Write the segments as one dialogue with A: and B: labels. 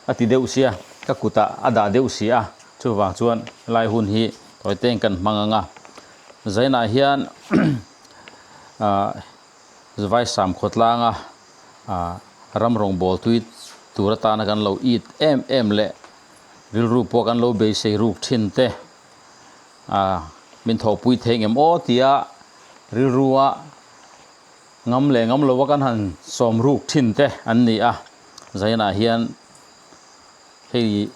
A: a ti deuh sia, ka kutah a dah deuh si a, chuvang chuan helai hun hi tawi teng kan hmang ang a. Zainah hian ah Vaisam khawtlanga ah ram rawngbâwl tui tur atana kan lo it em em leh rilru pawh kan lo beisei ruk thin te ah min thawhpui thei ngem aw tia rilrua ngam leh ngam lova kan han sawm ruk thin te an ni a, Zainah hian hei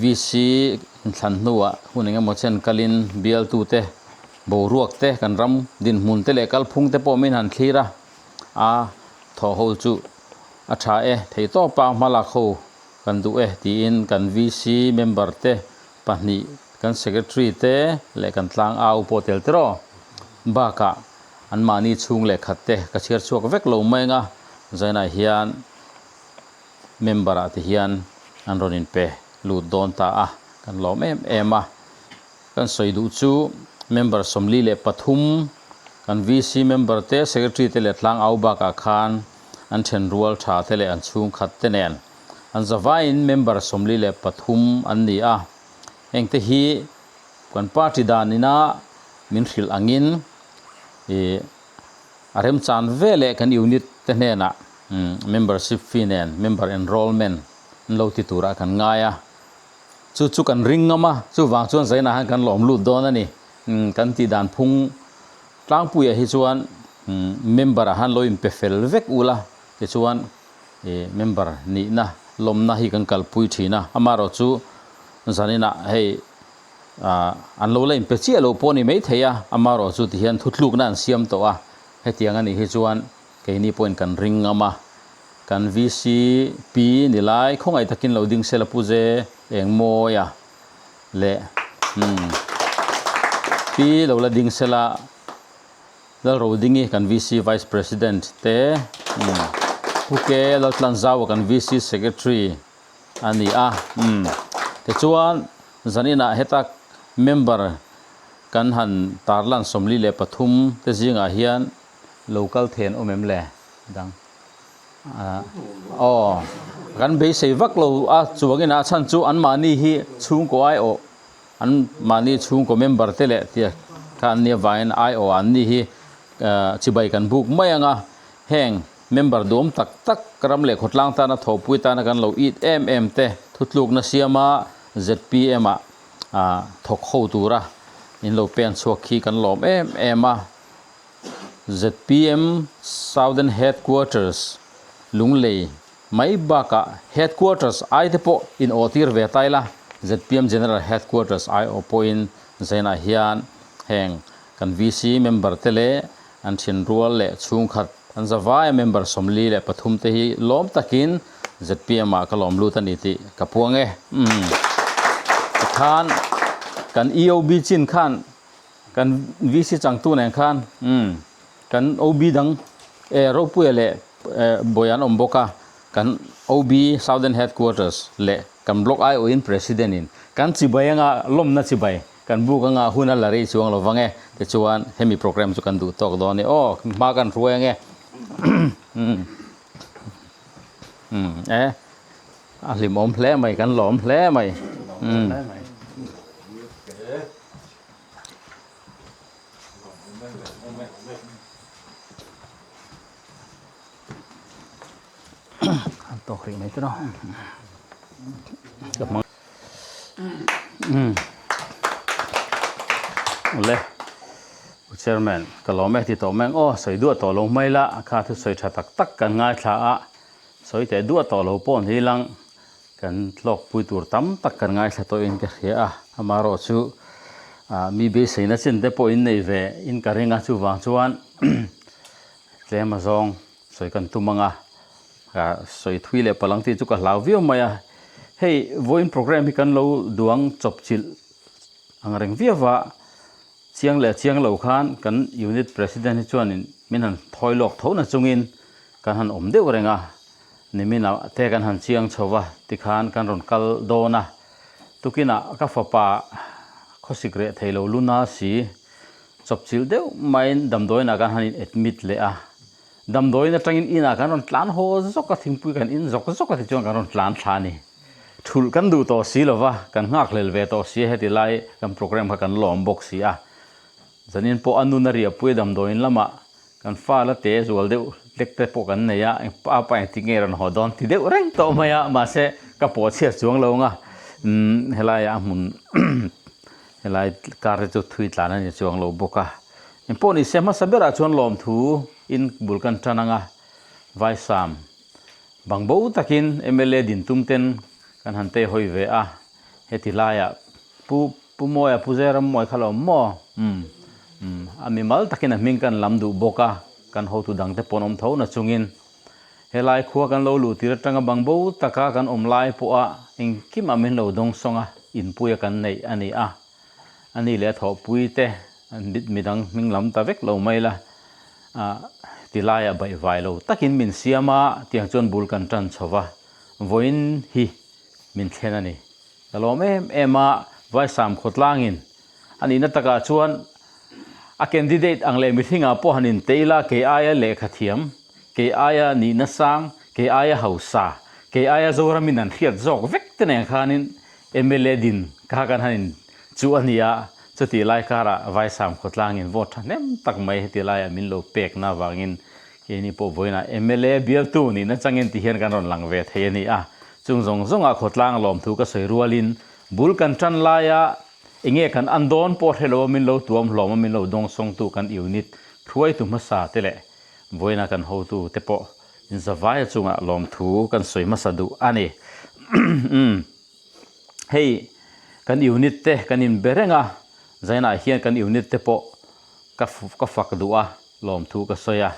A: VC inthlan hnuah hun eng emaw chen kalin bialtute boruak te kan ram dinhmun te leh kalphung te pawh min han thlir a, a thawh ho chu a tha e theihtawpa hmalak ho kan duh e tiin kan VC member te pahnih kan secretary te leh kan tlangau pawh tel tiraw bakah anmahni chhung leh khat te ka chhiar chhuak vek lo mai anga Zainah hian member ah te hian an rawn inpe lut dawn ta a, kan lawm em em a. Kan sawi duh chu member 43 kan VC member te, secretary te leh tlangau bakah khan an thenrual tha te leh an chhungkhat te nen an zavaiin member 43 an ni a. Hengte hi kan party dan ina min hrilh angin ih a remchan veleh kan unit te hnenah membership fee nen member enrollment an lo ti turah kan ngai a. Chu chu kan ring ngam a, chuvang chuan zainah hian kan lawm lut dawn a ni. Kan tih dan phung tlangpuiah hi chuan member ah han lo inpe fel vek ula tichuan member nihna lawmna hi kan kalpui thin a. Amaherawhchu zaninah hei an lo la inpe chiah lo pawh a ni maithei a, amaherawhchu tihian thutlukna an siam tawh a, hetiang a nih hi chuan Keini pawhin kan ring ngam a, kan VCP ni lai khawngaih takin lo ding sela Pu Ze Engmawia leh umm Pi lo la ding sela Lalrodingi kan VC Vice President te umm Pu Ke Laltlanzaua kan VC Secretary a ni a umm tichuan zaninah heta member kan han tarlan 43 te zingah hian Lo kal then awm em le? Dang. Aw, kan beisei vak lo a, chuangin a chhan chu anmahni hi chhungkaw aiawh, anmahni chhungkaw member te leh tia kha an nia vangin aiawh an ni hi chibai kan buk mai ang a, heng member duhawm tak tak ram leh khawtlang tana thawhpui tana kan lo it em em te thutlukna siama zpm ah thawk ho tura in lo pen chhuak khi kan lawm em em a. Zpm Southern Headquarters Lunglei mai bakah Headquarters ai te pawh in aw tir ve ta ila, zpm General Headquarters ai aw pawhin Zainah hian heng kan VC member te leh an thinrual leh chhungkhat an zavaia member 43 te hi lawm takin zpm ah ka lawm lut a ni tih ka puang e. Umm. Tikhan kan EOB chin khan Kan VC changtu nen khan umm kan OB dang e Ropuia leh Bawiah an awm bawk a, kan OB Southern Headquarters leh kan Block aiawhin President in kan chibai anga lawmna chibai kan buk anga hun a la rei chuang lo vang e tichuan hemi program chu kan duh tawk dawn e aw hma kan hruai ange umm umm e a hlimawm hle mai kan lawm hle mai umm. An tawk rih mai tawh ka hmang um le chairman ka lawm e ti tawh mai ang aw sawi duah tawh lo mai la kha thu sawi tha tak tak kan ngaithla a sawi teh duah tawh lo pawh ni lang Kan hlawkpui tur tam tak kan ngaithla tawhin ka hria a, amaherawh chu mi beiseina chin te pawh in nei ve in ka ring a, chuvang chuan tlem a zawng sawi kan tum ang a, sawi thui leh palang tih chu ka hlau viau mai a, hei vawiin program hi kan lo duang chawp chilh ang reng viau va, chiang leh chiang lo khan kan unit president hi chuanin min han thawi lawk tho na chungin kan han awm deuh reng a. Niminah te kan han chiang chho va, tikhan kan rawn kal dawn a. Tukinah ka fapa khawsik reh thei lo luna si chawpchilh deuh maiin damdawiinah kan han in admit leh a. Damdawiin atangin inah kan rawn tlan haw zawk a, thingpui kan in zawk zawk a tichuan kan rawn tlan thla a ni. Thulh kan duh tawh si lova, kan nghakhlel ve tawh si a, heti lai kan programme kha kan lawm bawk si a. Zanin pawh a nun a riahpui damdawiin lamah kan fa la te zual deuh hlek te pawh kan nei a, pa pa engtik nge rawn haw dawn ti deuh reng tawh mai a, mahse ka pawh chhiat chuang lo ang a, umm helaiah a hmun helai kar te chu thui tlan a ni chuang lo bawk a. Engpawh ni se hmasa berah chuan lawmthu in bul kan tan ang a, Vaisam. Bangbo takin mla din tum ten kan han tei hawi ve a, heti laiah Pu Pu Mawia Pu Zerammawi kha lo awm maw? Umm umm a mimal takin a hming kan lam duh bawk a, kan hotu dangte pawn awm tho na chungin helai khua kan lo luh tir atanga bangbo taka kan awm lai pawha engkimah min lo dawng sawng a, inpuia kan neih a ni a. A ni leh a thawhpui te midang hming lam ta vek lo mai la, ti laiah baihvai lo takin min siam a, tiang chuan bul kan tan chho va, vawiin hi min thlen a ni. Ka lawm em em a, Vaisam khawtlangin a nihna takah chuan a candidate ang leh mihringah pawh han intei la, kei aia lehkha thiam, kei aia nihna sang, kei aia hausa, kei aia Zoramin an hriat zawk vek te nen khanin Mla din kha kan han in chu a ni a, chutih lai karah Vaisam khawtlangin vote thahnem tak mai heti laiah min lo pekna avangin keini pawh vawiinah mla bialtu nihna changin ti hian kan rawn lang ve thei a ni a. Chung zawng zawngah khawtlang lawmthu ka sawi rualin bul kan tan laia enge kan an dawn pawh hre lo a min lo tuam hlawm a min lo dawngsawngtu kan unit hruaitu hmasa te leh vawiina kan hotu te pawh Inzavaia chungah lawmthu kan sawi hmasa duh a ni. Hei kan unit te kan inbe reng a, zainah hian kan unit te pawh ka ka fak duh a, lawmthu ka sawi a.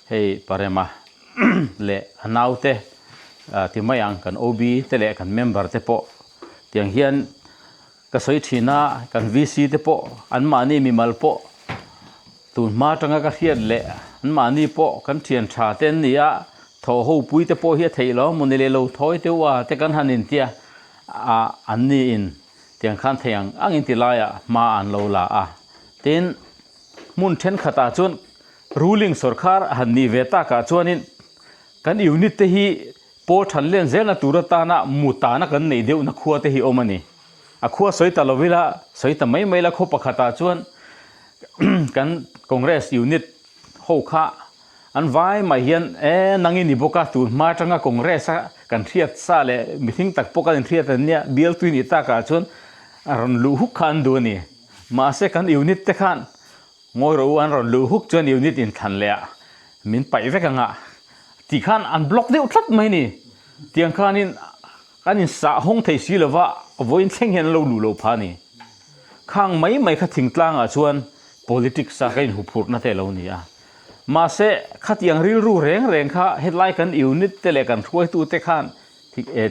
A: Hei Parema leh a naute ti mai ang kan OB te leh kan member te pawh tiang hian Ka sawi thin a, kan VC te pawh anmahni mimal pawh tun hma atanga ka hriat leh anmahni pawh kan thian tha te an ni a, thaw ho pui te pawh hi a theih lo maw ni leh lo thawi teuh a te kan han intia a an ni in tiang khan thei ang ang in ti laiah hma an lo la a. Tin, hmun thenkhatah chuan ruling sawrkhar han nih ve takah chuanin kan unit te hi Pawl than len zelna tur atana mutana kan neih deuhna khua te hi awm a ni. A khua sawi ta lo ila, sawi ta mai mai la khaw pakhatah chuan kan Congress unit ho kha an vai mai hian e nang i ni bawk a, tun hma atanga Congress a kan hriat sa leh mihring tak pawh kan inhriat an nia, bialtu i nih takah chuan a rawn luh huk kha an duh a ni. Mahse kan unit te khan Ngawi rawh u an rawn luh huk chuan unit inthlan leh ah min paih vek ang a tih khan an block deuh tlat mai ni. Tiang khanin kan insah hawng thei si lova vawiin thleng hian an lo luh loh phah a ni. Khang mai mai kha thingtlang ah chuan politics a ka inhuphurhna te a lo ni a. Mahse khatiang rilru reng reng kha hetlai kan unit te leh kan hruaitu te khan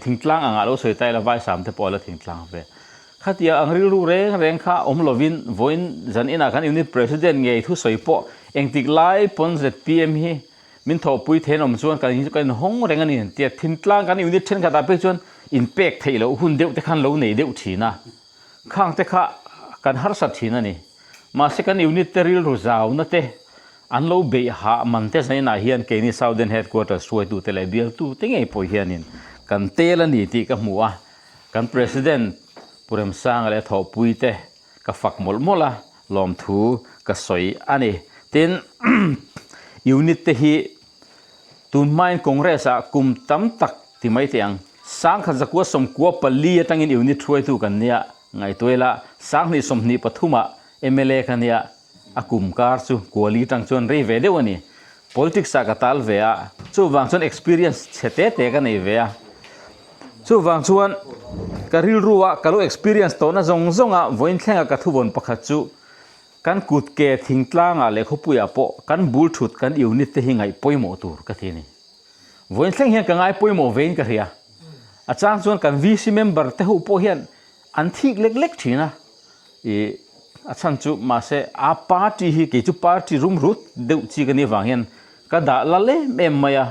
A: Thingtlang angah lo sawi ta ila Vaisam te pawh a la thingtlang ve. Khatia ang rilru reng reng kha awm lovin vawiin zan inah khan unit president ngei thusawi pawh engtik lai pawn zpm hi min thawhpui thein awm chuan kan kan inhawng reng a ni tia thingtlang kan unit thenkhatah phei chuan inpek theih loh hun deuh te khan lo nei deuh thin a. Khang te kha kan harsat thin a ni. Mahse kan unit te rilru zauna te an lo beih hah man te zainah hian keini Southern Headquarters hruaitute leh bialtute ngei pawh hianin kan tel a ni tih ka hmu a. Kan President Pu Remsanga leh a thawhpui te ka fak mawlh mawlh a, lawmthu ka sawi a ni. Tin, unit te hi Tun hmain Congress ah kum tam tak ti mai teh ang. Sangkhat zakua sawmkua pali atangin unit hruaitu kan nia ngaihtuah ila sanghnih 23 ah mla ka nia a kum kar chu kuali tang chuan rei ve deuh a ni. Politics ah ka tal ve a, chuvang chuan experience chhe te te ka nei ve a. Chuvang chuan ka rilru a ka lo experience tawhna zawng zawng a vawiin thlenga ka thuvawn pakhat chu Kan kut ke thingtlangah leh khawpuiah pawh kan bul thut kan unit te hi ngaih pawimawh tur ka ti a ni. Vawiin thleng hian ka ngai pawimawh vein ka hria. A chang chuan kan VC member te ho pawh hian an thik lek lek thin a. Ih a chhan chu mahse a party hi kei chu party rum rut deuh chi ka nih avang hian ka dah lal em em mai a.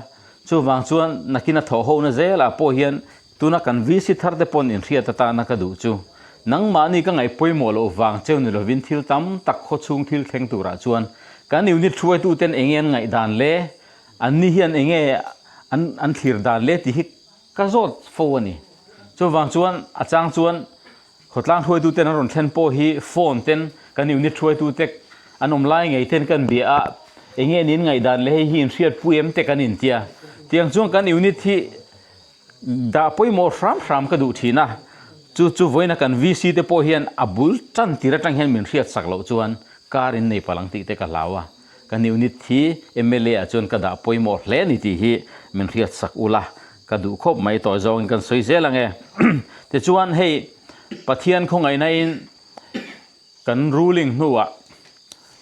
A: Chuvang chuan nakin a thawh ho na zelah pawh hian Tuna kan VC thar te pawn inhriat atana ka duh chu, nangmahni ka ngaih pawimawh loh vang cheu ni lovin thil tam tak khawchhung thil thleng turah chuan kan unit hruaituten enge an ngaihdan le, anni hian enge an an thlir dan le tih hi ka zawt fo a ni. Chuvang chuan a chang chuan khawtlang hruaitu ten an rawn thlen pawh hi phone ten kan unit hruaitu te an awm lai ngei ten kan bia a, eng nge niin ngaihdan leh hei hi inhriatpui em te kan intia. Tiang chuan kan unit hi Dah pawimawh hram hram ka duh thin a, chu chu vawiina kan VC te pawh hian a bul tan tir atang hian min hriat sak loh chuan car in nei palh ang tih te ka hlau a, kan unit hi mla ah chuan ka dah pawimawh hle a ni tih hi min hriat sak ula ka duh khawp mai tawh zawngin kan sawi zel ang e. Tichuan hei Pathian khawngaihna in Kan ruling hnuah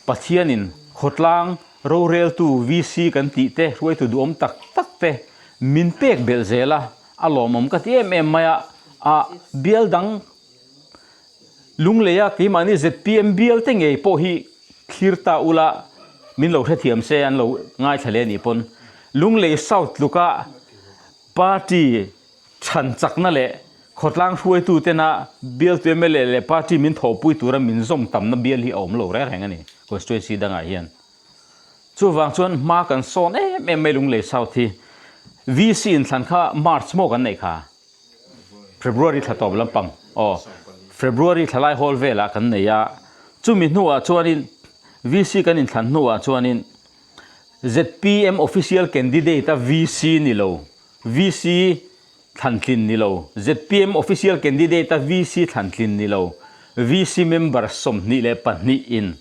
A: Pathianin khawtlang roreltu VC kan tih te, hruaitu duhawm tak tak te min pek belh zel a, a lawmawm ka ti em em mai a, a bial dang Lungleia keimahni zpm bial te ngei pawh hi thlir ta ula min lo hrethiam se an lo ngaithla leh anih pawn Lunglei South tluka party Chhan chakna leh khawtlang hruaitu tena bialtu mla leh party min thawhpui tura min zawm tamna bial hi a awm lo reng reng a ni constituency dangah hian. Chuvang chuan hma kan sawn em em mai Lunglei South hi. VC inthlan kha March maw kan neih kha? February thla tawp lampang aw February thla lai hawl velah kan nei a, chumi hnuah chuanin VC kan inthlan hnuah chuanin zpm official candidate a VC ni lo VC thlantlin ni lo, zpm official candidate a VC thlantlin ni lo, VC member 22 in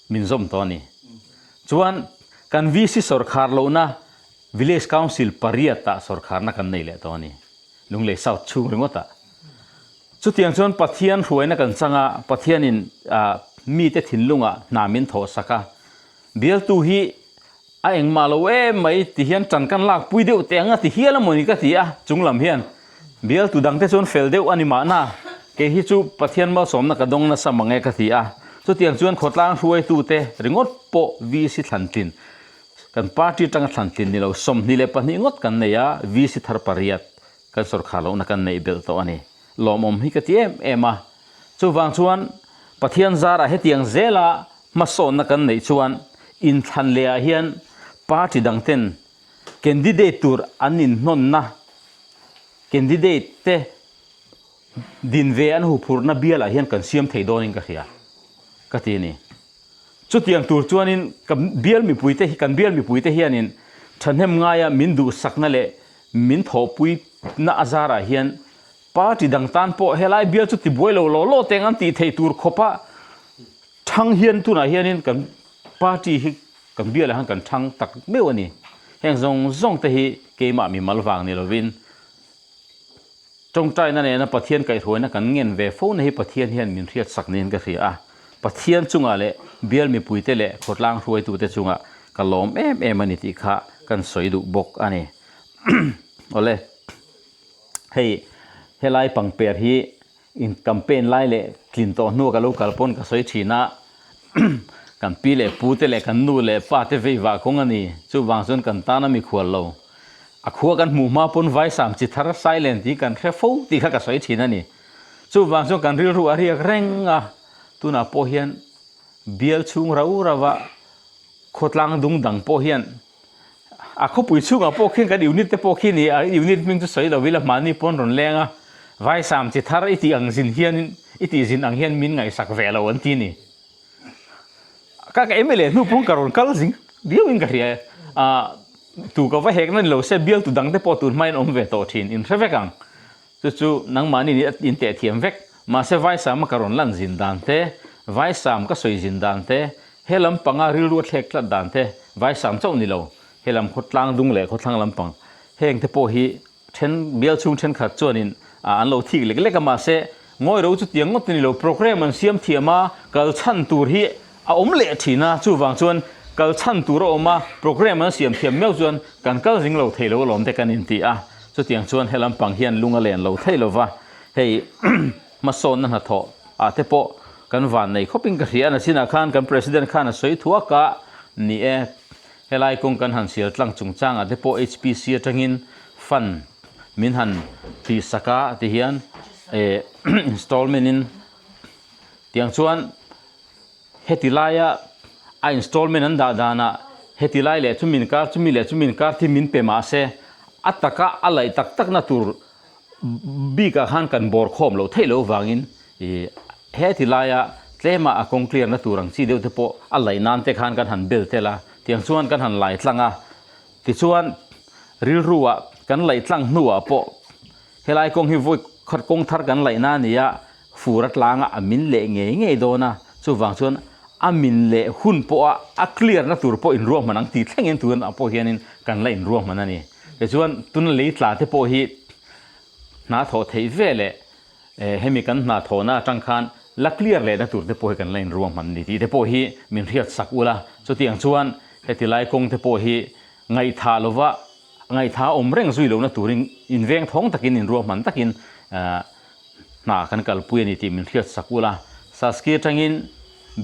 A: min zawm tawh a ni. Chuan kan VC sawrkhar lohna Village Council pariat ah sawrkharna kan nei leh tawh a ni, Lunglei South chhung ringawt ah. Chutiang chuan Pathian hruaina kan chang a, Pathianin mite thinlungah hna min thawhsak a, bialtu hi A engmah lo em mai ti hian tan kan lak pui deuh teh ang a ti hial a mawni ka ti a, chung lam hian bialtu dangte chuan fel deuh a ni mahna kei hi chu Pathian malsawmna ka dawng nasa mang e ka ti a, chutiang chuan khawtlang hruaitute ringawt pawh VC thlantlin kan party atanga thlantlin ni lo 22 ngawt kan nei a, VC thar pariat kan sawrkhar lohna kan neih belh tawh a ni. Lawmawm hi ka ti em em a, chuvang chuan Pathian zarah hetiang zela hmasawnna kan neih chuan inthlan leh ah hian party dang ten candidate tur an inhnawnna, candidate te din ve an huphurhna bial ah hian kan siam thei dawnin ka hria ka ti a ni. Chutiang tur chuanin ka bial mipuite hi kan bial mipuite hianin thahnem ngaia min duhsakna leh min thawhpuina a zarah hian party dang tan pawh helai bial chu tibuai lo law law teng an tih theih tur khawpa thang hian tunah hianin kan party hi kan bialah hian kan thang tak meuh a ni. Heng zawng zawng te hi keimah mimal vang ni lovin Tawngtaina nena Pathian kaihhruaina kan ngen ve fo na hi Pathian hian min hriatsak niin ka hria a. Pathian chungah leh bial mipuite leh khawtlang hruaitute chungah ka lawm em em a ni tih kha kan sawi duh bawk a ni. Awle, hei helai pangper hi in campaign lai leh tlin tawh hnua ka lo kal pawn ka sawi thin a, kan pi leh pute leh kan nu leh pa te vei vah kawng a ni. Chuvang chuan kan tana mikhual lo. A khua kan hmuh hma pawn vaisam chi thar silent tih kan hre fo tih kha ka sawi thin a ni. Chuvang chuan kan rilru a riak reng a, tunah pawh hian bial chhung rau rau a khawtlang dung dang pawh hian a khawpui chhungah pawh khian kan unit te pawh khi ni a, unit hming chu sawi lo ila mahni pawn rawn leng a, vaisam chi thar i tih ang zin hianin i tih zin ang hian min ngaihsak ve lo an ti a ni. Ka ka mla hnu pawh ka rawn kal zing viau in ka hria e. Ah tu ka va hek na ni lo se bial tu dang te pawh tun hma in awm ve tawh thin in hre vek ang. Chu chu nangmahni nih in teh thiam vek. Mahse Vaisam a ka rawn lan zin dan te, Vaisam ka sawi zin dan te, he lampanga rilru a thlek tlat dan te, Vaisam chauh ni lo, he lam khawtlang dung leh khawthlang lampang heng te pawh hi Then bial chhung thenkhat chuanin an lo thik lek lek a, mahse ngawi ro chu tiang ngawt a ni lo, programme an siam thiam a, kal chhan tur hi a awm leh thin a, chuvang chuan kal chhan tur a awm a, programme an siam thiam meuh chuan kan kal zing lo thei lo alawm te kan inti a, chutiang chuan he lampang hian lung a len lo thei lo va, hei hmasawnna hnathawh ah te pawh kan van nei khawpin ka hria a, nachinah khan kan President khan a sawi thuak a, ni e. Helai kawng kan han sial tlang chungchangah te pawh HPC atangin fund min han tihsak a ti hian eh installment in tiang chuan heti laia a installment an dah danah heti lai leh chumi inkar chumi leh chumi inkar thi min pe mahse a taka a laih tak tak na tur. bikah khan kan bawr khawm loh theih loh vangin ih heti laia tlema a kawng clear na tur ang chi deuh te pawh a laih nan te khan kan han bel tel a, tiang chuan kan han lai tlang a. Tichuan rilru ah kan laih tlang hnuah pawh helai kawng hi vawi khat kawng thar kan laih na a ni a, fur a tlanga a min leh ngei ngei dawn a, chuvang chuan a min leh hun pawha a clear na tur pawh inruahman ang tih thlengin tunah pawh hianin kan la inruahman a ni. Tichuan tuna lei tla te pawh hi hna thawh theih ve leh hemi kan hna thawhna atang khan la clear lehna tur te pawh hi kan la inruahman a ni tih te pawh hi min hriat sak ula. Chutiang chuan heti lai kawng te pawh hi ngaihthah lova ngaihthah a awm reng zui lohna turin inveng thawng takin inruahman takin hna kan kalpui a ni tih min hriat sak ula. Saski atangin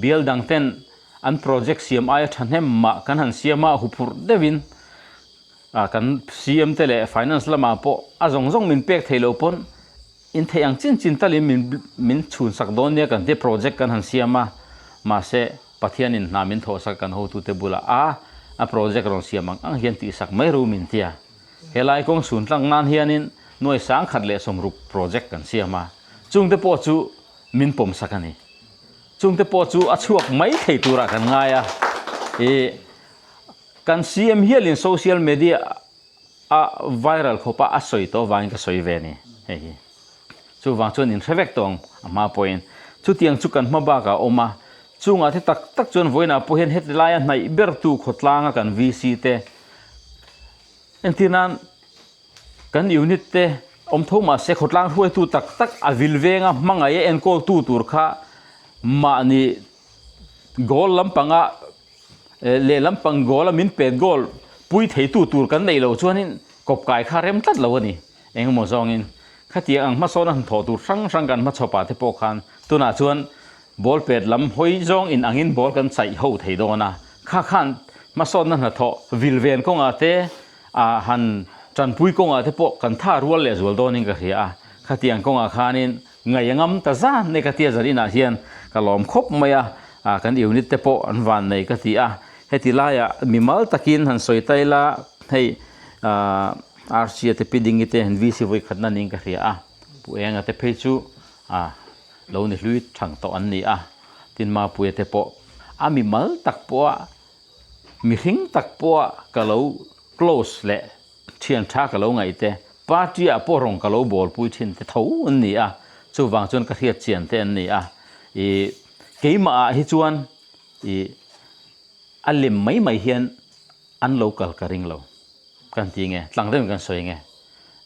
A: bial dang ten an project siam aia thahnem mah kan han siam a, huphurh deuhin kan CM te leh finance lamah pawh a zawng zawng min pek theih loh pawn in theih ang chin chin talin min min chhun sak dawn nia kan tia project kan han siam a, mahse Pathianin hna min thawh sak kan hotute bulah a a project rawn siam ang ang hian tihsak mai ru min tia. Helai kawng chhun tlang nan hianin nuai 1060 project kan siam a, chungte pawh chu min pawm sak a ni. Chungte pawh chu a chhuak mai thei turah kan ngai a, ih kan CM hialin social media a viral khawpa a sawi tawh avangin ka sawi ve a ni hei hi. Chuvang chuan in hre vek tawh ang a hma pawhin. Chutiang chu kan hma bakah a awm a, chungah te tak tak chuan vawiinah pawh hian heti laia hnaih bertu khawtlanga kan VC te entir nan kan unit te awm tho mahse khawtlang hruaitu tak tak a vil venga hmangaih a enkawltu tur kha mahni goal lampanga Lehlam pang goal a min pet goal pui theitu tur kan neih loh chuanin kawp kai kha rem tlat lo a ni. Engemaw zawngin khatiang ang hmasawn a han thawh tur hrang hrang kan hmachhawpah te pawh khan tunah chuan ball pet lam hawi zawng in angin ball kan chaih ho thei dawn a. Kha khan hmasawnna hnathawh vil ven kawngah te a han tanpui kawngah te pawh kan tha rual leh zual dawnin ka hria a. Khatiang kawngah khanin Ngaih a ngam ta zan nei ka tia zan inah hian ka lawm khawp mai a, kan unit te pawh an van nei ka ti a, heti laiah mimal takin han sawi ta ila hei RC a te Pi Dingi te han VC vawi khatna niin ka hria a, Pu Enga te phei chu lo ni hlui thang tawh an ni a, tin Mapuia te pawh a mimal tak pawha mihring tak pawha ka lo close leh Thian tha ka lo ngaih te, party ah pawh rawng ka lo bawl pui thin te tho an ni a, chuvang chuan ka hriat chian te an ni a, ih keimah ah hi chuan ih a lem mai mai hian an lo kal ka ring lo kan ti nge, tlang deuhin kan sawi nge,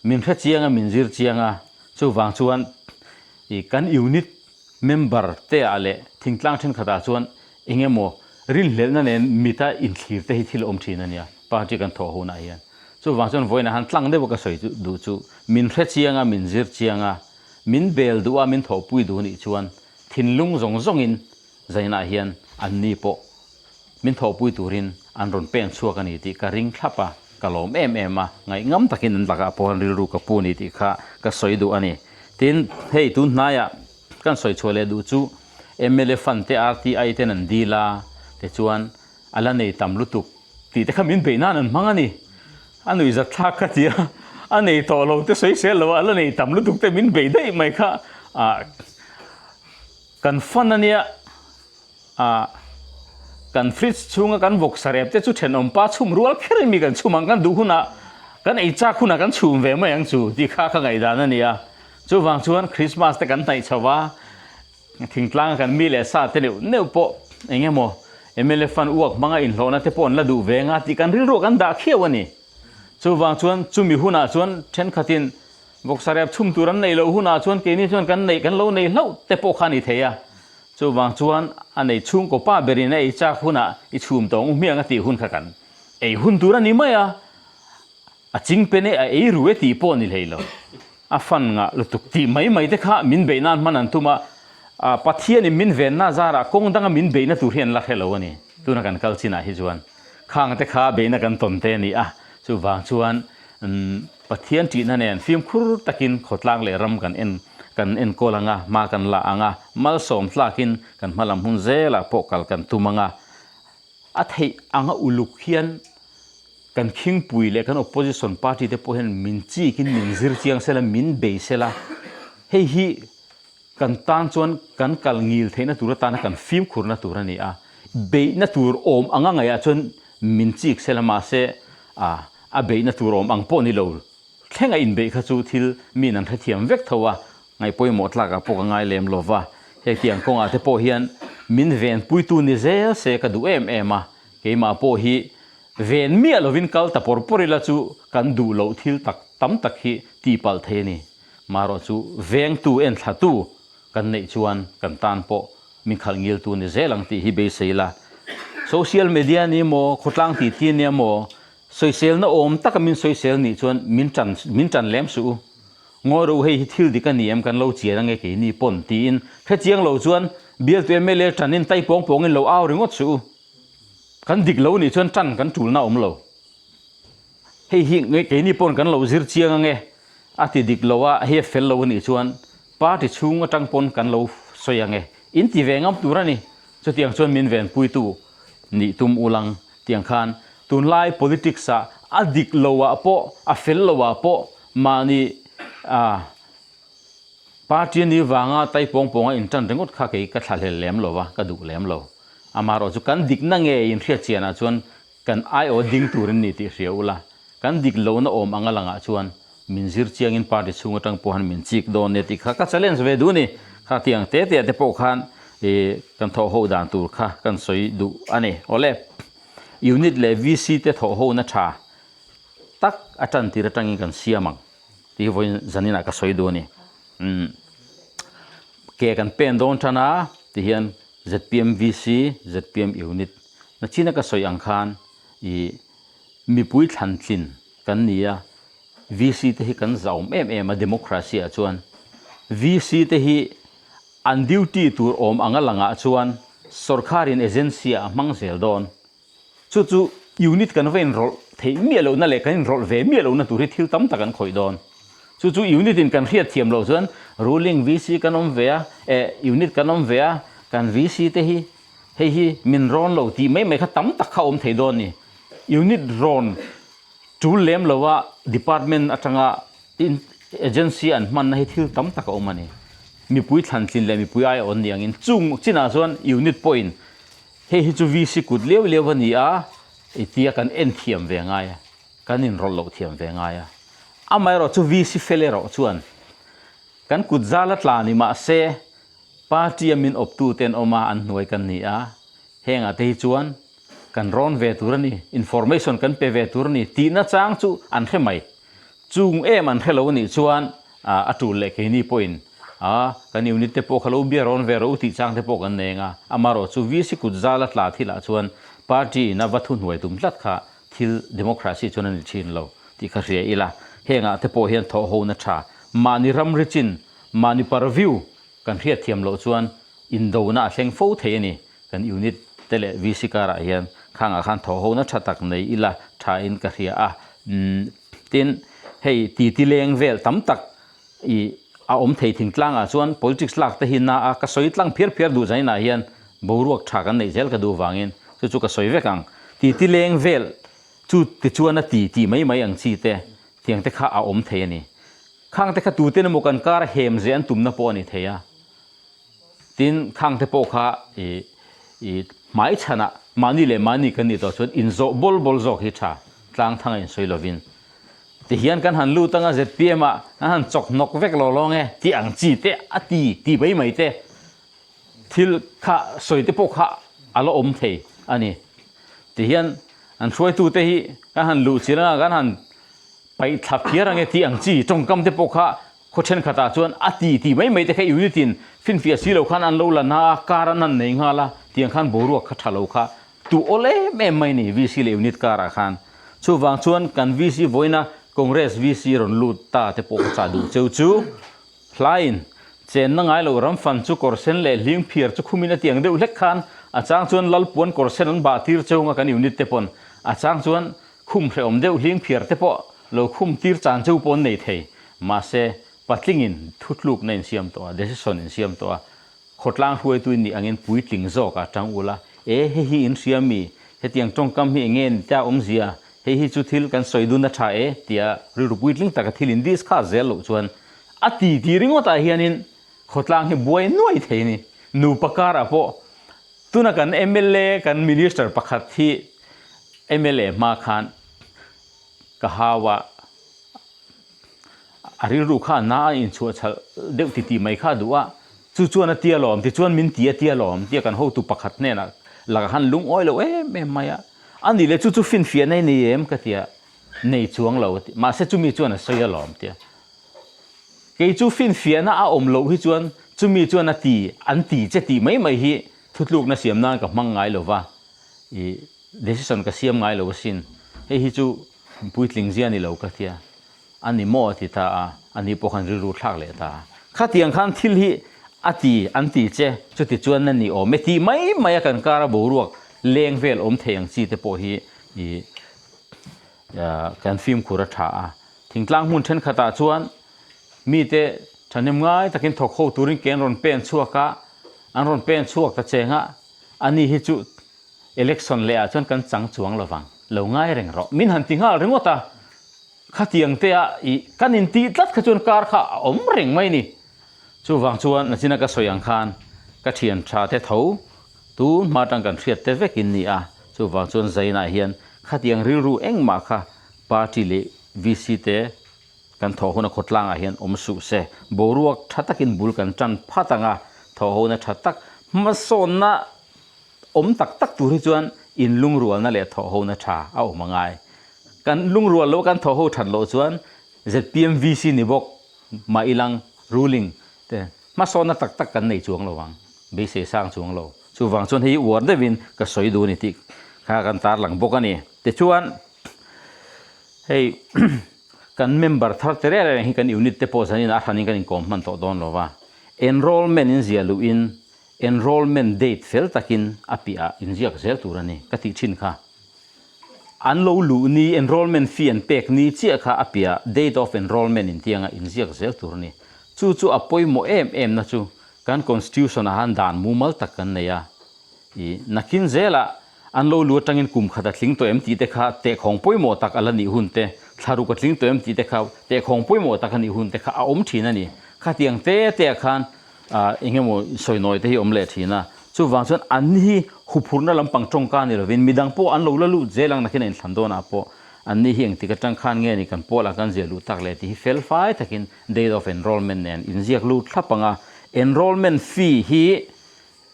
A: min hre chiang a min zir chiang a, chuvang chuan ih kan unit member te ah leh thingtlang thenkhat ah chuan eng emaw rinhlelhna nen mita inthlir te hi thil awm thin a nia, party kan thawh hunah hian. Chuvang chuan vawiinah han tlang deuh a ka sawi chu duh chu min hre chiang a, min zir chiang a, min bel duh a, min thawhpui duh nih chuan thinlung zawng zawngin zainah hian anni pawh min thawhpui turin an rawn pen chhuak a ni tih ka ring thlap a, ka lawm em em a, ngaihngam takin an lakah pawh han rilru ka pu a ni tih kha ka sawi duh a ni. Tin, hei tun hnaiah kan sawi chhuah leh duh chu mla fund te RTI ten an dil a, tichuan a la nei tam lutuk tih te kha min beih nan an hmang a ni. A nuihzat thlak ka ti a, a nei tawh lo te sawi sel lo a, a la nei tam lutuk te min beih daih mai kha ah kan fund a nia. Ah, kan fridge chhunga kan vawk sarep te chu thenawm pa chhum rual kher in mi kan chhum ang, kan duh hunah, kan ei chak hunah kan chhum ve mai ang chu tih kha ka ngaihdan a ni a. Chuvang chuan Christmas te kan hnaih chho va, thingtlanga kan mi leh sa te neuh neuh pawh eng emaw mla fund uak hmanga inhlawhna te pawh an la duh ve anga tih kan rilruah kan dah khiau a ni. Chuvang chuan chumi hunah chuan thenkhatin vawk sarep chhum tur an neih loh hunah chuan keini chuan kan neih kan lo nei hlauh te pawh kha a ni thei a. Chuvang chuan a nei chhungkaw pa berin a ei chak hunah i chhum tawng u hmiang a tih hun kha kan ei hun tur a ni mai a, a ching pen e a ei ru e tih pawh ni hlei lo. A fan ngah lutuk tih mai mai te kha min beih nan hman an tum a, Pathianin min venna zarah kawng danga min beihna tur hi an la hre lo a ni. Tuna kan kal chinah hi chuan khang te kha beihna kan tawn te a ni a, chuvang chuan Pathian ṭihna nen fimkhur takin khawtlang leh ram kan en kan enkawl ang a, hma kan la ang a, malsawm tlakin kan hma lam hun zelah pawh kal kan tum ang a. A theih anga uluk hian Kan khingpui leh kan opposition party te pawh hian min chikin min zir chiang sela, min bei sela, hei hi kan tan chuan kan kal ngil theihna tur atana kan fimkhurna tur a ni a. Beihna tur awm anga ngaihah chuan min chik sela mahse a beihna tur awm ang pawh ni lo Thleng a inbeih kha chu thil miin an hrethiam vek tho a, ngaihpawimawh tlakah pawh ka ngai lem lo va. Hetiang kawngah te pawh hian min venpuitu ni zel se ka duh em em a, keimah pawh hi ven miah lovin kal ta pawr pawr ila chu kan duh loh thil tak tam tak hi tihpalh thei a ni. Marawh chu vengtu enthlatu kan neih chuan kan tan pawh min khalh ngiltu ni zel ang tih hi beisei ila. Social media ni maw, khawtlang titi nia maw, Sawiselna awm taka min sawisel nih chuan min tan min tan lem suh u. Ngawi rawh u hei hi thil dik a ni em kan lo chian ange keini pawn tiin hre chiang lo chuan bialtu mla tanin tai pawng pawngin lo au ringawt suh u. Kan dik lo nih chuan tan kan tulna awm lo. Hei hi keini pawn kan lo zir chiang ange a ti dik lo a hei a fel lo a nih chuan party chhung atang pawn kan lo sawi ange in ti ve ngam tur a ni. Chutiang chuan min venpuitu nih tum ulang tiang khan tunlai politics ah a dik lo ah pawh a fel lo ah pawh mahni ah party a nih vanga tai pawng pawnga in tan ringawt kha kei ka thlahlel lem lo va ka duh lem lo. Amaherawh chu kan dikna nge in hriat chian ah chuan Kan aiawh ding turin ni tih hria ula, kan dik lohna awm anga langah chuan min zir chiangin party chhung atang pawh han min chik dawn nia tih kha ka challenge ve duh a ni. Kha tiang te te ah te pawh khan ih kan thawh ho dan tur kha kan sawi duh a ni. Awle, unit leh VC te thawh hona tha tak a tan tir atangin kan siam ang tih hi vawiin zaninah ka sawi duh a ni. Umm ke kan pen dawn tan a tihian zpm VC, zpm Unit nachina ka sawi ang khan ih mipui thlan tlin kan ni a, VC te hi kan zahawm em em a democracy ah chuan VC te hi an duty tur awm anga langah chuan sorkharin agency ah a hmang zel dawn. Chu chu unit kan va inrawlh theih miah lohna leh kan inrawlh ve miah lohna tur hi thil tam tak an khawih dawn. Chu chu unit in kan hriat thiam loh chuan ruling VC kan awm ve a, eh unit kan awm ve a, kan VC te hi hei hi min rawn lo tih mai mai kha tam tak kha awm thei dawn a ni. Unit rawn tul lem lo a department atanga agency an hmanna hi thil tam tak a awm a ni. Mipui thlantlin leh mipui ai a awn ni angin chung chinah chuan unit pawhin Hei hi chu VC kut liau liau a ni a, i tia kan en thiam ve ngai a, kan inrawlh loh thiam ve ngai a. Amaherawh chu VC fel erawh chuan kan kut zal a tla ni mahse party a min awptu te an awm a, an hnuai kan ni a, hengah te hi chuan kan rawn ve tur a ni, information kan pe ve tur a ni tihna chang chu an hre mai. Chung em an hre lo anih chuan a tul leh keini pawhin a kan unit te pawh kha lo bia rawn ve rawh u tih chang te pawh kan nei anga, amaherawh chu VC kut zal a tla thilah chuan party in a va thuhnuai tum tlat kha thil democracy chuan a ni thin lo tih kha hria ila, hengah te pawh hian thawh hona tha mahni ramri chin mahni purview kan hriat thiam loh chuan indona a thleng fo thei a ni. Kan unit te leh VC karah hian khangah khan thaw hona tha tak nei ila tha in ka hria a. Tin, hei titi leng vel tam tak i a awm thei thingtlangah chuan politics lak te hi na a ka sawi tlang phiar phiar duh zainah hian boruak tha kan neih zel ka duh vangin chu chu ka sawi vek ang. Titi leng vel chu tichuan a ti tih mai mai ang chi te tiang te kha a awm thei a ni. Khang te kha tuten emaw kan kar hem ze an tumna pawh a ni thei a. Tin, khang te pawh kha i i hmai chhanah mahni leh mahni kan nih tawh chuan inzawh bawl bawl zawk hi tha tlang thanga insawi lovin. Tihian kan han lut anga zpm ah kan han chawk hnawk vek lo lawng e tih ang chi te a ti ti mai mai te thil kha sawi te pawh kha a la awm thei a ni. Tihian an hruaitute hi kan han luh chilh anga kan han Paih thla phiar ange tih ang chi tawngkam te pawh kha khaw thenkhatah chuan a ti tih mai mai te kha unit in finfiah si lo khan an lo la na a, kar an han nei nghal a, tiang khan boruak kha tha lo kha tuh awl em em mai ni VC leh unit karah khan. Chuvang chuan kan VC vawiina Congress VC rawn lut ta te pawh ka chah duh cheu chu hlaiin chenna ngai lo ram fan chu kawr sen leh hling phiar chu khumin a tiang deuh hlek khan a chang chuan lalpuan kawr sen an bah tir cheu anga kan unit te pawn a chang chuan Khum hrehawm deuh hling phiar te pawh lo khum tir chan cheu pawh an nei thei. Mahse, patlingin thutlukna in siam tawh a, decision in siam tawh a, khawtlang hruaitu in nih angin puitling zawk ah tang ula, e hei hi in hria mi? Hetiang tawngkam hi enge ni ta awmzia? Hei hi chu thil kan sawi dun a tha e tia rilru puitling taka thil in discuss zel loh chuan a ti ti ringawtah hianin khawtlang hi buai nuai thei a ni. Nupa karah pawh tuna kan mla kan minister pakhat hi mla hma khan ka hau a, a rilru kha a na a inchhuah chhalh deuh ti tih mai kha a duh a, chu chuan a tia lawm tichuan min ti a tia lawm tia kan hotu pakhat hnenah lakah khan lungawi lo em em mai a, a nih leh chu chu finfiahna i nei em ka tia, nei chuang lo a ti, mahse chumi chuan a sawi a lawm tia, kei chu finfiahna a awm loh hi chuan chumi chuan a ti an ti che tih mai mai hi thutlukna siam nan ka hmang ngai lo va, ih decision ka siam ngai lo asin, hei hi chu puitling zia ni lo ka tia. A ni maw a ti ta a, a ni pawh khan rilru thlak leh ta a. Khatiang khan thil hi a ti an ti che, chuti chuan na ni awm e tih mai mai a kan kara boruak leng vel awm thei ang chi te pawh hi ih kan fimkhur a tha a. Thingtlang hmun thenkhatah chuan mite thahnem ngai takin thawk ho turin ke an rawn pen chhuak a, an rawn pen chhuak ta cheng a, a ni hi chu Election leh ah chuan kan chang chuang lo vang, lo ngai reng rawh. Min han ti nghal ringawt a, khatiang te ah ih kan intih tlat kha chuan kar kha a awm reng mai ni. Chuvang chuan nachina ka sawi ang khan ka thian tha te tho tun hma atang kan hriat te vek in ni a, chuvang chuan Zainah hian khatiang rilru engmah kha party leh VC te kan thawh huna khawtlangah hian awm suh se, boruak tha takin bul kan tan phat ang a, thawh hona tha tak hmasawnna Awm tak tak tur hi chuan in lungrualna leh thawhhona tha a awm a ngai. Kan lungrual loh kan thawhho that loh chuan ZPMVC ni bawk mah ilang ruling te hmasawnna tak tak kan nei chuang lo ang, beisei sang chuang lo. Chuvang chuan hei uar deuhin ka sawi duh a ni tih kha kan tarlang bawk a ni. Tichuan hei kan member thar te reng reng hi kan unit te pawh zanin a hranin kan inkawm hman tawh dawn lo va, enrollment in ziah luhin Enrollment date fel takin a piahah inziak zel tur a ni ka tih thin kha. An lo luh ni, enrollment fee an pek ni chiah kha a piahah date of enrollment intianga inziak zel tur a ni. Chu chu a pawimawh em em na chu kan constitution ah han dan mumal tak kan nei a. I nakin zelah An lo lu atangin kum khat a tling tawh em tih te kha tehkhawng pawimawh tak a la nih hun te, thlaruk a tling tawh em tih te kha tehkhawng pawimawh tak a nih hun te kha a awm thin a ni. Khatiang te te ah khan eng emaw sawinawi te hi awm leh thin a. Chuvang chuan an hi huphurhna lampang tawngka ni lovin midang pawh an lo la lut zel ang nakin a inthlan dawnah pawh an ni hi engtik atang khan nge ni kan pawlah kan ziah luh tak leh tih hi fel fai takin date of enrollment nen inziak lut thlap ang a. Enrollment fee hi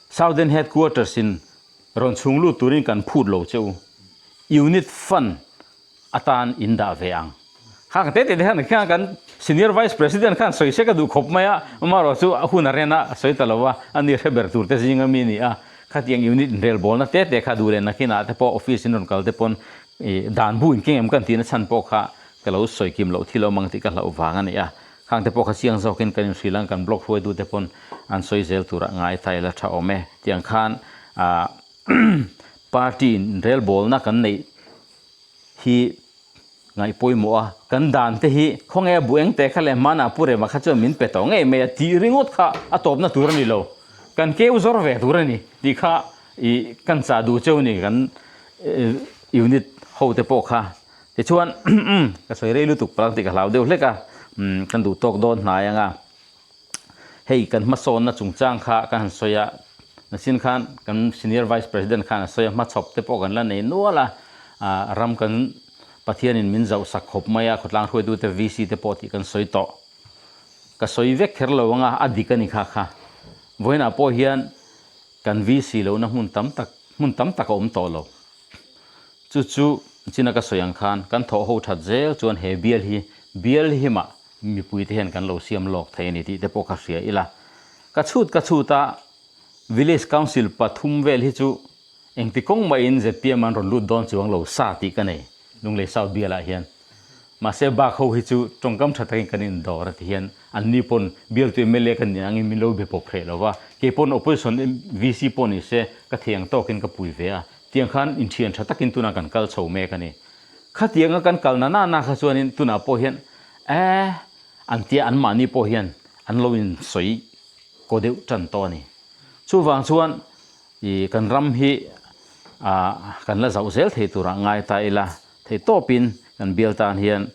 A: Southern Headquarters in Rawn chhung lut turin kan phut lo che u. Unit fund atan in dah ve ang. Khang te te khan khan kan Senior Vice President khan sawi se ka duh khawp mai a, amaherawh chu a hun a ren a, a sawi ta lo a, a ni hre ber tur te zinga mi ni a. Khatiang unit inrelbawlna te te kha duh leh nakinah te pawh office in rawn kal te pawn ih dan bu in keng em kan tihna chhan pawh kha ka lo sawi kim loh thil awm ang tih ka hlauh vang a ni a. Khang te pawh kha chiang zawkin kan inhrilh ang, kan blog hruaitu te pawn an sawi zel turah ngai ta ila tha awm e. Tiang khan ah party in relbawlna kan neih hi ngaih pawimawh a, kan dan te hi khawnge a bu eng te kha leh hmanah Pu Rema kha chuan min pe tawh ngei mai a tih ringawt kha a tawpna tur a ni lo, kan keu zawr ve tur a ni tih kha ih kan chah duh cheu ni kan unit ho te pawh kha. Tichuan ka sawi rei lutuk palang tih ka hlau deuh hlek a, kan duh tawk dawn hnai ang a, hei kan hmasawnna chungchang kha ka han sawi a, nachin khan kan Senior Vice President khan a sawi a, hmachhawp te pawh kan la nei nual a, ram kan Pathianin min zauh sak khawp mai a, khawtlang hruaitute VC te pawh tih kan sawi tawh. Ka sawi vek kher lo ang a, a dik a ni kha kha. Vawiinah pawh hian kan VC lohna hmun tam tak hmun tam tak a awm tawh lo. Chu chu china ka sawi ang khan kan thawh ho that zel chuan he bial hi bial himah mipui te hian kan lo siam lawk thei a ni tih te pawh ka hria ila. Ka chhut ka chhut a, Village Council pathum vel hi chu engti kawng mahin zpm an rawn lut dawn chuang lo sa tih ka nei Lunglei South bialah hian. Mahse bak ho hi chu tawngkam tha takin kan indawr a ti hian anni pawn bialtu mla kan nih angin min lo be pawp hreh lo va, kei pawn opposition VC pawh ni se ka thei ang tawkin ka pui ve a, tiang khan inthian tha takin tunah kan kal chho mek a ni. Khatianga kan kal na na na kha chuanin tunah pawh hian eh an tia anmahni pawh hian an lo insawi kaw deuh tan tawh a ni. Chuvang chuan i kan ram hi ah kan la zauh zel thei turah ngai ta ila. Theihtawpin kan bial tan hian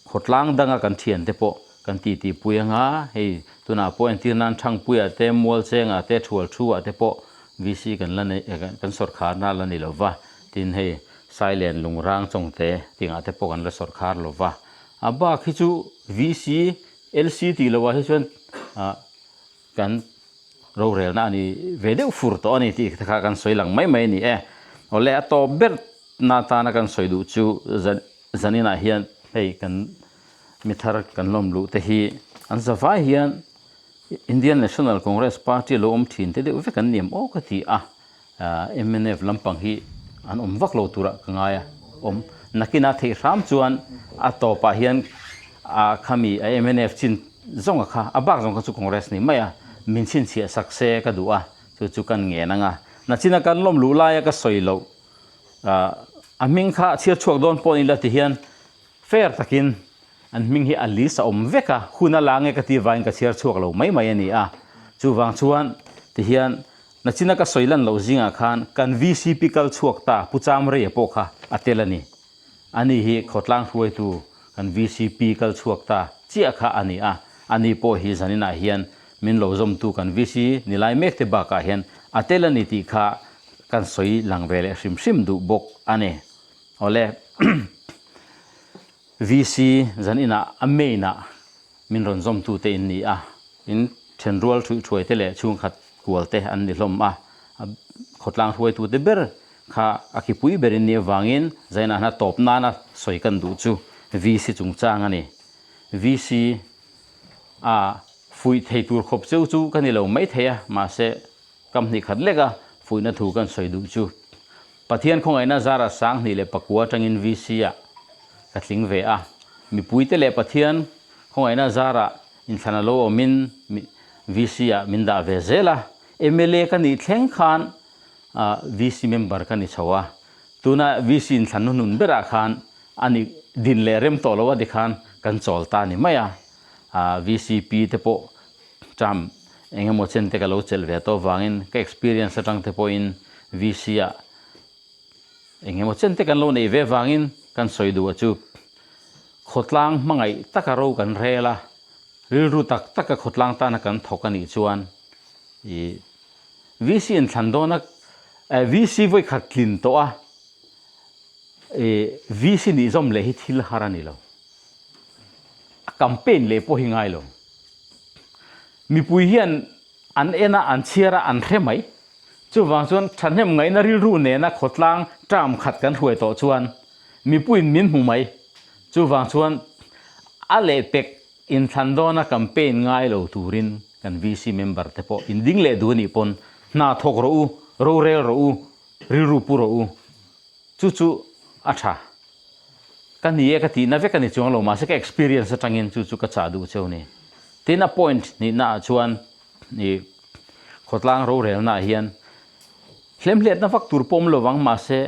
A: khawtlang danga kan thiante pawh kan titi pui anga, hei tunah pawh entir nan Thangpuia te, Mualchenga te, Thualthua te pawh VC kan la nei kan sawrkharna la ni lova, tin hei Sailen Lungrang Chawngte tingah te pawh kan la sawrkhar lova. A bak hi chu VC, LC tih lovah hi chuan ah kan rorelna a ni ve deuh fur tawh a ni tih te kha kan sawi lang mai mai a ni e. Awle a tawp ber na tana kan sawi duh chu zan zaninah hian hei kan mi thar kan lawm luh te hi an zavai hian Indian National Congress Party lo awm thin te deuh vek an ni em aw ka ti a. Mnf lampang hi an awm vak lo turah ka ngai a, awm nakina theih hram chuan a tawpah hian a khami a mnf chin zawnga kha a bak zawng kha chu Congress ni mai a, min chhinchhiah sak se ka duh a, chu chu kan ngen ang a. Nachina kan lawm luh laia ka sawi loh a hming kha chhiar chhuak dawn pawh ni la ti hian fair takin An hming hi a list a awm vek a, hun a la nge ka tih vangin ka chhiar chhuak lo mai mai a ni a. Chuvang chuan tihian nachina ka sawi lan loh zingah khan kan vcp kal chhuak ta Pu Chamreia pawh kha a tel a ni. Ani hi khawtlang hruaitu kan vcp kal chhuak ta chiah kha a ni a, ani pawh hi zaninah hian min lo zawmtu kan VC ni lai mek te bakah hian a tel a ni tih kha kan sawi lang ve leh hrim hrim duh bawk a ni. Awle. VC zan inah a main ah min rawn zawmtu te in ni a, in thenrual thuih thuai te leh chhungkhat kual te an ni hlawm a, a khawtlang hruaitu te ber kha a kipui ber in ni avangin zainah hna tawp nana sawi kan duh chu VC chungchang a ni. VC a fuih thei tur khawp cheu chu ka ni lo maithei a, mahse Kam hnih khat lek a fuihna thu kan sawi duh chu Pathian khawngaihna zara 2009 atangin VC ah ka tling ve a, mipuite leh Pathian khawngaihna zara inthlan a lo awmin VC ah min dah ve zel a, mla ka nih thleng khan VC member ka ni chho a, tuna VC inthlan hnuhnun berah khan a ni din leh rem tawh lo a tikhan kan chawl ta ni mai a, VCP te pawh Term eng emaw chen te ka lo chelh ve tawh vangin ka experience atang te pawhin VC ah eng emaw chen te kan lo neih ve vangin kan sawi duh a chu khawtlang hmangaih taka ro kan rel a, rilru tak taka khawtlang tana kan thawk a nih chuan ih VC inthlan dawna VC vawi khat tlin tawh a ih VC nih zawm leh hi thil har a ni lo. A campaign leh pawh hi ngai lo. Mipui hian an en a, an chhiar a, an hre mai. Chuvang chuan thahnem ngaihna rilru nena khawtlang term khat kan hruai tawh chuan mipuiin min hmu mai. Chuvang chuan a lehpek inthlan dawna campaign ngai lo turin kan VC member te pawh inding leh duh a nih pawn hna thawk rawh u, rorel rawh u, rilru pu rawh u. Chu chu a tha. Ka ni e ka tihna vek a ni chuang lo mahse ka experience atangin chu chu ka chah duh cheu ni. Tin a point nihna ah chuan ih khawtlang rorelna ah hian hlemhletna vak tur pawh awm lo vang mahse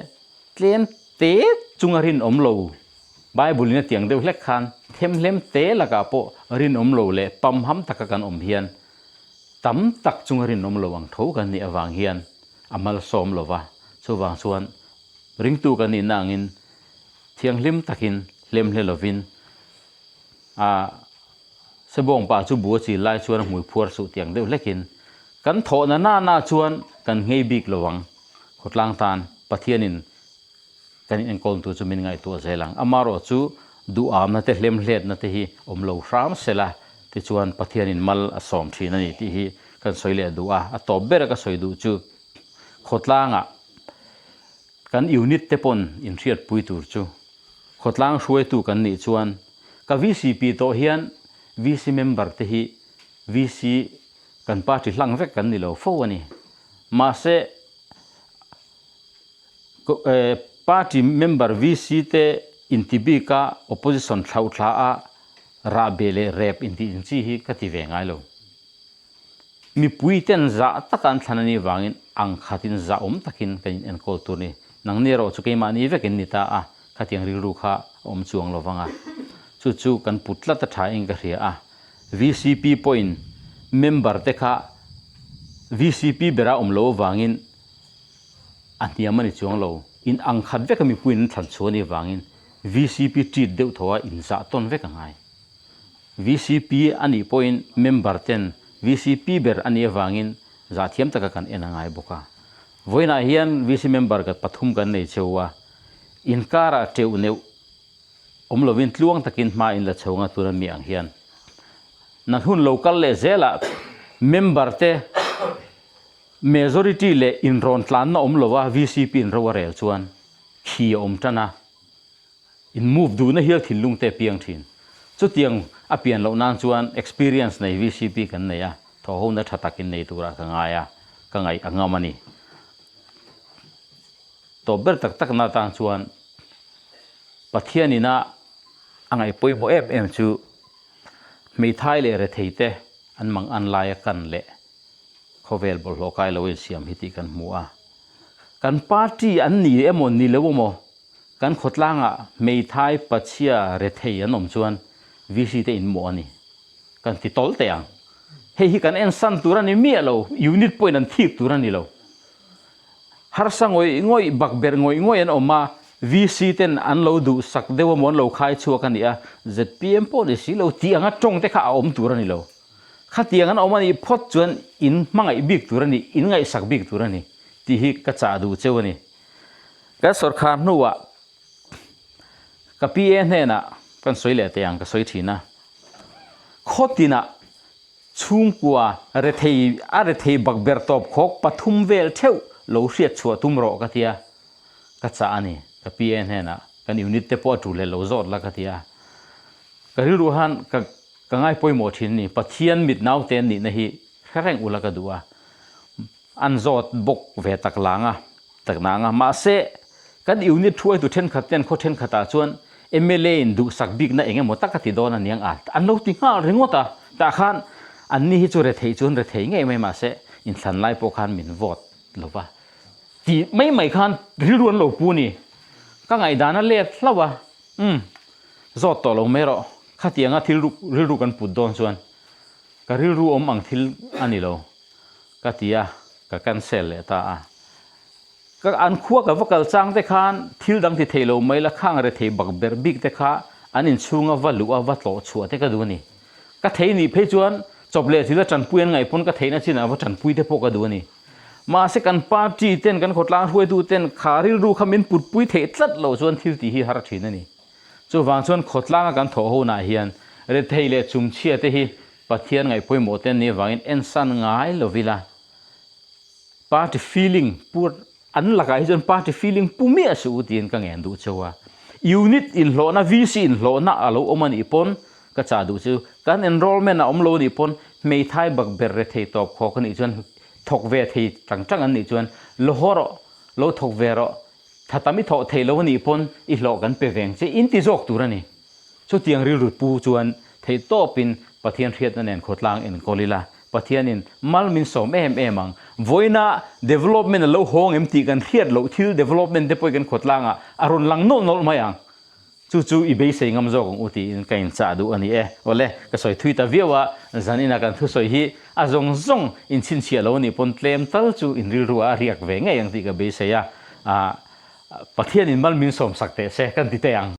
A: tlem te chunga rinawm lo Bible in a tiang deuh hlek khan themhlem te lakah pawh rinawm lo leh pamham taka kan awm hian tam tak chunga rinawm lo ang tho kan nih avang hian a malsawm lo va, chuvang chuan ringtu kan nihna angin thianghlim takin hlemhle lovin a sebawng pa chu bu a chil lai chuan a hmui phuar suh tiang deuh hlekin kan thawhna nana chuan kan nghei bik lo ang, khawtlang tan Pathianin Kan inenkawltu chu min ngaihtuah zel ang. Amarawh chu duhamna te hlemhletna te hi awm lo hram sela, tichuan Pathianin mal a sawm thin a ni tih hi kan sawi leh duh a. A tawp bera ka sawi duh chu khawtlangah kan unit te pawn inhriatpui tur chu khawtlang hruaitu kan nih chuan ka VCP tawh hian VC member te hi VC kan party hlang vek kan ni lo fo a ni. Mahse Party member VC te inti bik a opposition thlauh thla a rahbeh leh rep intih ang chi hi ka ti ve ngai lo. Mipui ten zah taka an thlan a nih vangin ang khatin zah awm takin kan in enkawl tur a ni. Nangni erawh chu keimahni vekin ni ta a, khatiang rilru kha a awm chuang lo vang a. Chu chu kan put tlat a tha in ka hria a. VCP pawhin member te kha VCP bera awm lo avangin a hniam a ni chuang lo. In ang khat veka mipuiin an thlan chhuah anih vangin vcp treat deuh tho a inzah tawn vek a ngai. Vcp a nih pawhin member ten vcp ber a nih avangin zahthiam taka kan en a ngai bawk a. Vawiinah hian VC member ka pathum kan nei cheu a, inkarah teuh neuh awm lovin tluang takin hma in la chho anga tuna mi ang hian na hun lo kal leh zelah member te majority leh inrawn tlanna awm lova VCP in ro a rel chuan khi a awm tan a. In move duhna hial thinlung te a piang thin. Chutiang a pian loh nan chuan experience nei VCP kan nei a, thawhhona tha tak in nei turah ka ngai a, ka ngaih a ngam a ni. Tawp ber tak tak na atang chuan Pathian ina a ngaih pawimawh em em chu hmeithai leh rethei te an mang an laia kan leh khawvel bawlhhlawh kai lo insiam hi tih kan hmu a. Kan party an ni emaw ni lo emaw Kan khawtlangah hmeithai pachhia rethei an awm chuan VC te inmawh a ni. Kan ti tawl teh ang. Hei hi kan ensan tur a ni miah lo, unit pawhin an thik tur a ni lo. Harsa ngawih ngawih, bakberh ngawih ngawih an awm a, VC ten an lo duhsak deuh emaw an lo khai chhuak a ni a, zpm pawh ni si lo tih anga tawng te kha a awm tur a ni lo. Khatiang an awm a nih phawt chuan in hmangaih bik tur a ni, in ngaihsak bik tur a ni tih hi ka chah duh cheu a ni. Kan sawrkhar hnuah ka PA hnenah kan sawi leh teh ang ka sawi thin a, khaw tinah chhungkua rethei a rethei bakber tawp khawk pathum vel theuh lo hriat chhuah tum rawh ka tia ka chah a ni ka PA hnenah kan unit te pawh a tul leh lo zawt la ka ti a, ka rilru han ka ka ngai pawimawh thin a ni Pathian mit naute an nihna hi hre reng ula ka duh a. An zawt bawk ve tak lang a, tak nang a. Mahse, kan unit hruaitu thenkhat ten khaw thenkhatah chuan mla in duhsak bikna eng emaw tak a ti dawn a niang a, an lo ti nghal ringawt a. Tah khan anni hi chu rethei chu an rethei ngei mai mahse, inthlan lai pawh khan min vote lo va tih mai mai khan rilru an lo pu ni. Ka ngaihdan a let hlauh a, umm, zawt tawh lo mai rawh. Khatianga thil rilru kan put dawn chuan ka rilru awm ang thil a ni lo. Ka ti a, ka cancel leh ta a. Ka an khua ka va kal chang te khan thil dang ti thei lo mai la khang rethei bak ber bik te kha an inchhunga va luh a va tlawh chhuah te ka duh a ni. Ka thei nih phei chuan chawp leh thil a tanpui an ngaih pawn ka theihna chinah va tanpui te pawh ka duh a ni. Mahse kan party ten kan khawtlang hruaitu ten kha rilru kha min putpui theih tlat loh chuan thil tih hi har thin a ni. Chuvang chuan khawtlanga kan thawh hunah hian rethei leh chumchhia te hi Pathian ngaih pawimawh te an nih avangin ensan ngai lo ila party feeling pu an lakah hi chuan party feeling pu miah suh u tiin ka ngen duh cheu a. Unit inhlawhna VC inhlawhna a lo awm a nih pawn ka chah duh chu kan enrollment a awm lo a nih pawn hmeithai bakber rethei tawp khawk a nih chuan thawk ve thei tang tang an nih chuan lo haw rawh lo thawk ve rawh Tha tam i thawh theih lo a nih pawn i hlawh kan pe veng che in ti zawk tur a ni. Chutiang rilru pu chuan theih tawpin Pathian hriatna nen khawtlang enkawl ila, Pathianin mal min sawm em em ang. Vawiina development a lo hawng em tih kan hriat loh thil development te pawh kan khawtlangah a rawn lang nawlh nawlh mai ang. Chu chu i beisei ngam zawk ang u tiin ka inchah duh a ni e. Awle, ka sawi thui ta viau a, zanin a kan thusawi hi a zawng zawng inchhinchhiah lo a nih pawn tlem tal chu in rilru ah a riak ve ngei ang tih ka beisei a, Pathianin mal min sawmsak teh se kan ti teh ang.